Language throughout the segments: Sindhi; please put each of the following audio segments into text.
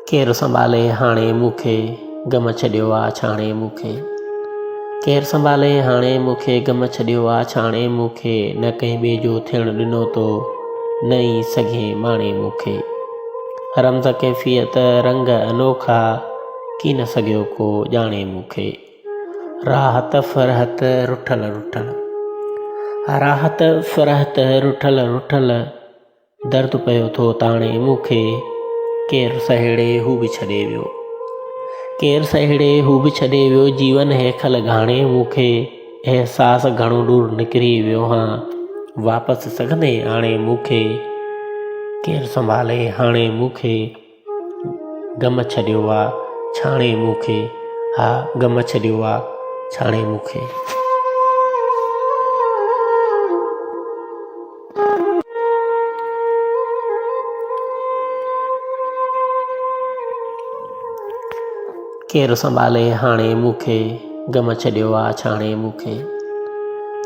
ڪير سنڀالي هاڻي مون کي، غم ڇڏيو آ ڇاڻي مون کي. ڪير سنڀالي هاڻي مون کي، غم ڇڏيو آ ڇاڻي مون کي. نه ڪنهن ٻئي جو ٿيڻ ڏنو تو، نه ئي سگهين ماڻي مون کي. رمز ڪيفيت رنگ انوکا، ڪي نه سگهيو ڪو ڄاڻي مون کي. راحت فرحت رٺل رٺل. راحت فرحت رٺل رٺل. درد پيو ٿو تاڻي مون کي. ڪير سهيڙي هو به ڇڏي ويو. ڪير سهيڙي هو به ڇڏي ويو. جيون هيکل گهاڻي مون کي. احساس گهڻو ڏور نڪري ويو هان. واپس سگهندين آڻي مون کي. ڪير سنڀالي هاڻي مون کي. غم ڇڏيو آ ڇاڻي مون کي. ها غم ڇڏيو آ ڇاڻي مون کي. ڪير سنڀالي هاڻي مون کي، غم ڇڏيو آ ڇاڻي مون کي.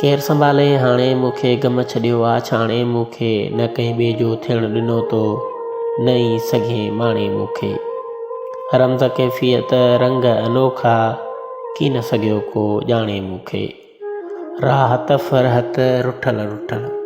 ڪير سنڀالي هاڻي مون کي، غم ڇڏيو آ ڇاڻي مون کي. نه ڪنهن ٻئي جو ٿيڻ ڏنو تو، نه ئي سگهين ماڻي مون کي. رمز ڪيفيت رنگ انوکا، ڪي نه سگهيو ڪو ڄاڻي مون کي. راحت فرحت رٺل رٺل.